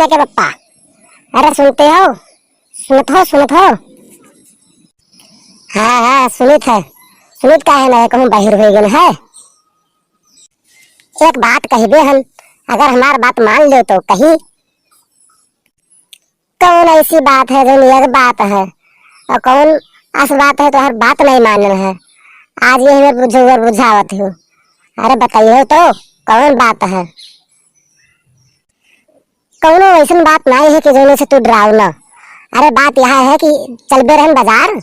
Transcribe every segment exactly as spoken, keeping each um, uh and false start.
के पप्पा, अरे सुनते हो, सुनत हो, सुनत हो? हाँ, हाँ, सुनित है। सुनित काहे ना है, कहूँ बाहिर होइ गए है। एक बात कहिबे हम, अगर हमार बात मान लेव तो कही। कौन ऐसी बात है जौन एक बात है, और कौन अस बात है तो हर बात नहीं मानन है। आज ये हमें बुझौर बुझावत हो। अरे बताइए तो, कौन बात है? कौनो वैसन बात नाई है कि जौने से तू डराव न। अरे बात यह है कि चलबे रहन बाजार,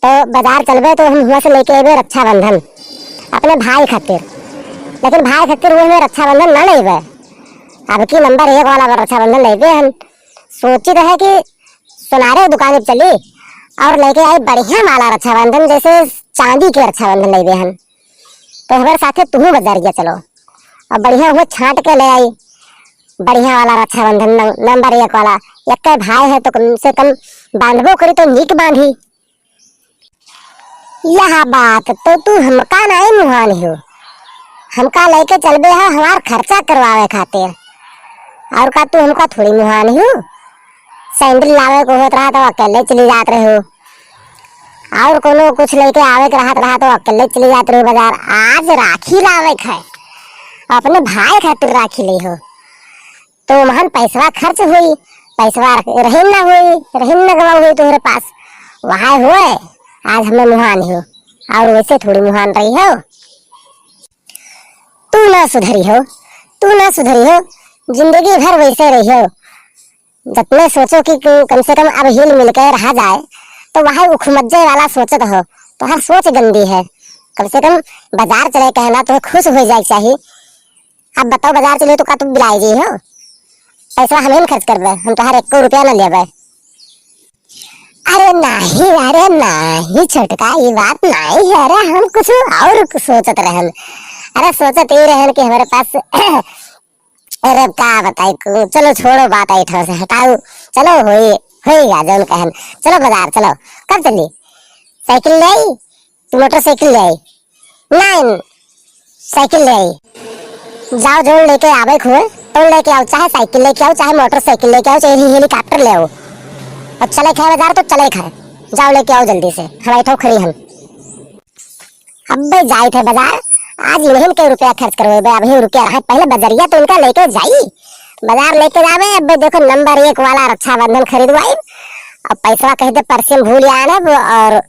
तो बाजार चलबे तो हम हुआँ से लेके अइबे रक्षाबंधन अपने भाई खातिर, लेकिन भाई खातिर वो हमें रक्षाबंधन ना लेबे। अब की नंबर एक वाला रक्षाबंधन लेबे हम। सोचित है कि सोनारे दुकान पे चली और लेके आई बढ़िया वाला रक्षाबंधन, जैसे चांदी के रक्षाबंधन लेबे हम। तो हमारे साथे तुहू बजरिया चलो और बढ़िया हुआ छांट के ले आई, बढ़िया वाला रक्षाबंधन नं-, नंबर एक वाला। एक भाई है तो कम से कम बांधबो करी तो नीक बांधी। यह बात तो तू हमका नाई मुहान हो, हमका लेके चलबे हो हमार खर्चा करवावे खातिर, और का तू हमका थोड़ी मुहान हो? सैंडल लावे को होत रहा तो अकेले चली जात रहे हो, और कोनो कुछ लेके आवे के रहत रहा तो अकेले चली जात रहे हो बाजार। आज राखी लावे के है, अपने भाई खातिर राखी ले हो, तो महन पैसवा खर्च हुई, पैसवा रहीन ना हुई, रहीन ना गवा हुई तोहरे पास, वहाय हुए आज हमें मुहान हो, और वैसे थोड़ी मुहान रही हो। तू ना सुधरी हो, तू ना सुधरी हो, जिंदगी भर वैसे रही हो। जतने सोचो कि, कि कम से कम अब हिल मिल के रहा जाए, तो वह उखमज्जे वाला सोचत हो, तो हर सोच गंदी है। कम से कम बाजार चले कहना तो खुश हो जाए चाहिए। अब बताओ, बाजार चले तो का तू बिलाए जी हो? पैसा हमें खर्च करबे, हम तोहार एको रुपया ना लेबे। अरे नाही, अरे नाही छोटका, ये बात नाही है। अरे हम कुछ और सोचत रहन। अरे सोचत ये रहन कि हमारे पास अरे अब का बताई, कु-, चलो छोड़ो बात, आई ठाव से हटाओ। चलो होई, होई गा जौन कहन। चलो बाजार चलो। कब चली? साइकिल ले आई कि मोटरसाइकिल ले आई? नहीं, साइकिल ले आई। जाओ जौन लेके आवे खुए, तौन लेके आओ, चाहे साइकिल लेके आओ, चाहे मोटरसाइकिल लेके आओ, चाहे हेलीकॉप्टर ले आओ। और चले खाए बाजार तो चले खाए। जाओ लेके आओ जल्दी से, हम आई ठाव खड़ी हन। अब्बे जाइत है बाजार, आज इन्हन के रुपया खर्च करवेबे, अभी रुपया रहे, पहले बजरिया तो इनका लेके जाई, बाजार लेके जावे। अब्बे देखो नंबर एक वाला रक्षाबंधन खरीदवाई, अब पैसवा कह दे परसे में भूल आनब, और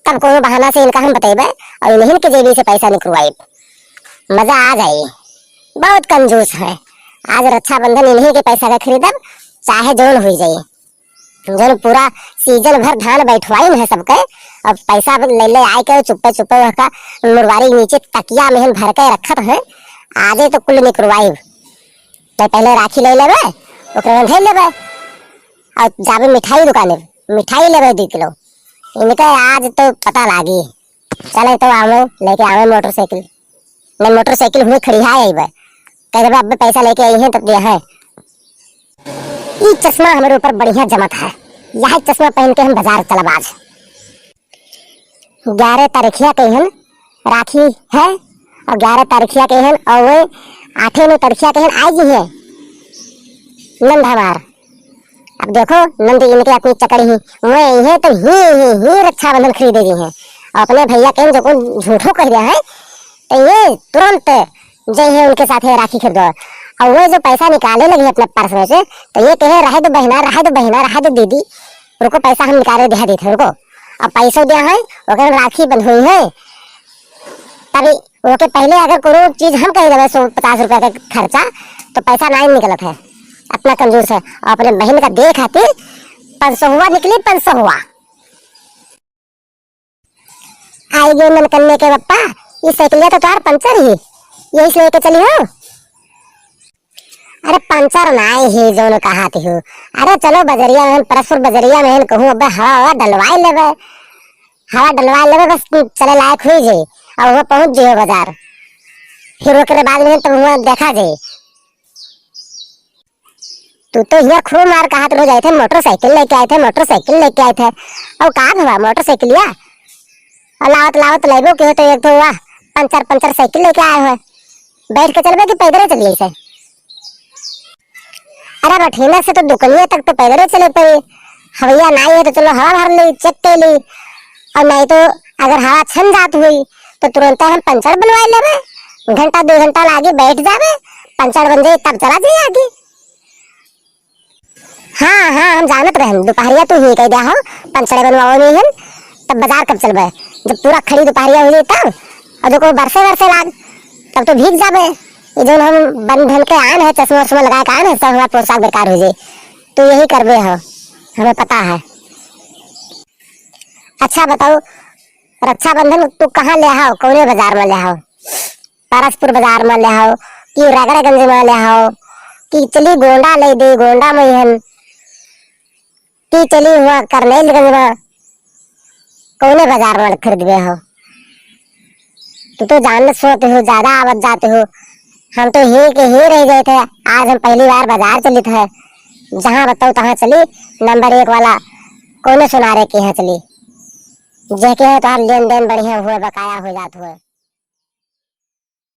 तब कोनो बहाना से इनका हम बतेबे, और इन्हन के जेबी से पैसा निकलवाई, मजा आ जाई। बहुत कंजूस है, आज रक्षाबंधन इन्हीं के पैसा का खरीदब, चाहे जौन हुई जाई। जौन पूरा सीजन भर धान बैठवाइन है सबके, अब पैसा ले ले आए के चुप्पे चुप्पे वहका मुरवारी के नीचे तकिया में भर के रखत है। आजे तो कुल निकरवाइब। तो पहले राखी ले लेबे, ओकरे बाद धइ लेबे, और जाबे मिठाई दुकाने, मिठाई लेबे दो किलो। इनके आज तो पता लागी। चले तो आवे, लेके आवे मोटरसाइकिल। नहीं, मोटरसाइकिल हुए खड़ी है, अइबे। कह देबे, "अब्बे पैसा लेके आई हैं, तब दे है।" ई चश्मा हमारे ऊपर बढ़िया जमत है। यह चश्मा पहन के हम बाजार चलब आज। ग्यारह तारीखिया के हन राखी है, और ग्यारह तारीखिया के हन, और वो आठे नौ तारीखिया के हन, आई जी है नंद हमार। अब देखो, नंद इनके अपनी चकड़ी ही, वो इहे तो ही, ही, ही रक्षाबंधन खरीदे जी हैं। और अपने भैया के जो को झूठो कह दिया है, तो ये तुरंत जइहे उनके साथ ये राखी खरीदो। और वो जो पैसा निकाले लगी अपने पर्स में से, तो ये कहे, "रहे दो बहिना, रहे दो बहिना, रहे दो दीदी, रुको, पैसा हम निकाले दिया देते हैं, रुको।" अब पैसो दिया है, ओकर राखी बंधोई है, तभी ओके पहले अगर कोनो चीज हम कह देबे सौ पचास रुपया के खर्चा, तो पैसा नहीं निकलत है, अपना कंजूस है। और अपने बहन का दे खातिर पाँच सौ हुआ निकली, पाँच सौ हुआ। आई गए मनकन्ने के पप्पा, ये साइकिलिया तो तोहार पंचर ही, यही से लेके चली हो। अरे पंचर नाई ही जौन कहात हो। अरे चलो बजरिया में, परसपुर बजरिया में कहूँ अबे हवा हवा डलवाई लेबे, हवा डलवाई लेबे, बस चले लायक हुई जाई, और वो पहुँच जाइयो बाजार, फिर ओकरे बाद में तो हुआ देखा जाई। तू तो हिया खूब मार खात रोज आए थे, मोटरसाइकिल लेके आए थे, मोटरसाइकिल लेके आए थे। अब का भवा मोटरसाइकिलिया? और लावत लावत लेबो के तो एक तो हुआ पंचर पंचर साइकिल लेके आए हो। बैठ के चलबे कि पैदल चलिए से? अरे बठेना से तो दुकनिया तक तो पैदल चले पड़ी। हवैया नाई है तो चलो हवा भर ली, चेक कर ली। और नहीं तो अगर हवा छन जात हुई तो तुरंत हम पंचर बनवाए लेबे। घंटा दो घंटा लागी, बैठ जाबे, पंचर बन जाई तब चला जाई आगे। हाँ हाँ, हम जानत रहन, दुपहरिया तू ही कह दिया हो, पंचर बनवाओ नहीं हन, तब बाजार कब चलबे? जब पूरा खड़ी दुपहरिया हो जाई तब, और जो को बरसे बरसे लाग, तब तो भीग जाबे। ये जो हम बन ढन के आन है, चश्मा उश्मा लगा के आन है, सब हमारा पोशाक बेकार हो जाए। तो यही करबे हो, हमें पता है। अच्छा बताओ, रक्षाबंधन तू कहाँ ले आओ, कौने बाजार में ले आओ? परसपुर बाजार में ले आओ कि रगड़गंज में ले आओ कि चली गोंडा ले दे, गोंडा में हन कि चली हुआ करनेलगंज में, कौने बाजार में खरीदबे हो? तू तो जान सोते हो, ज्यादा आवत जाते हो। हम तो हे के हे रह गए थे, आज हम पहली बार बाजार चलित है। जहाँ बताओ तहाँ चली, नंबर एक वाला कौने सुनारे के यहाँ चली, जेके है तोहार लेन देन बढ़िया हुए, बकाया हो जात हुए।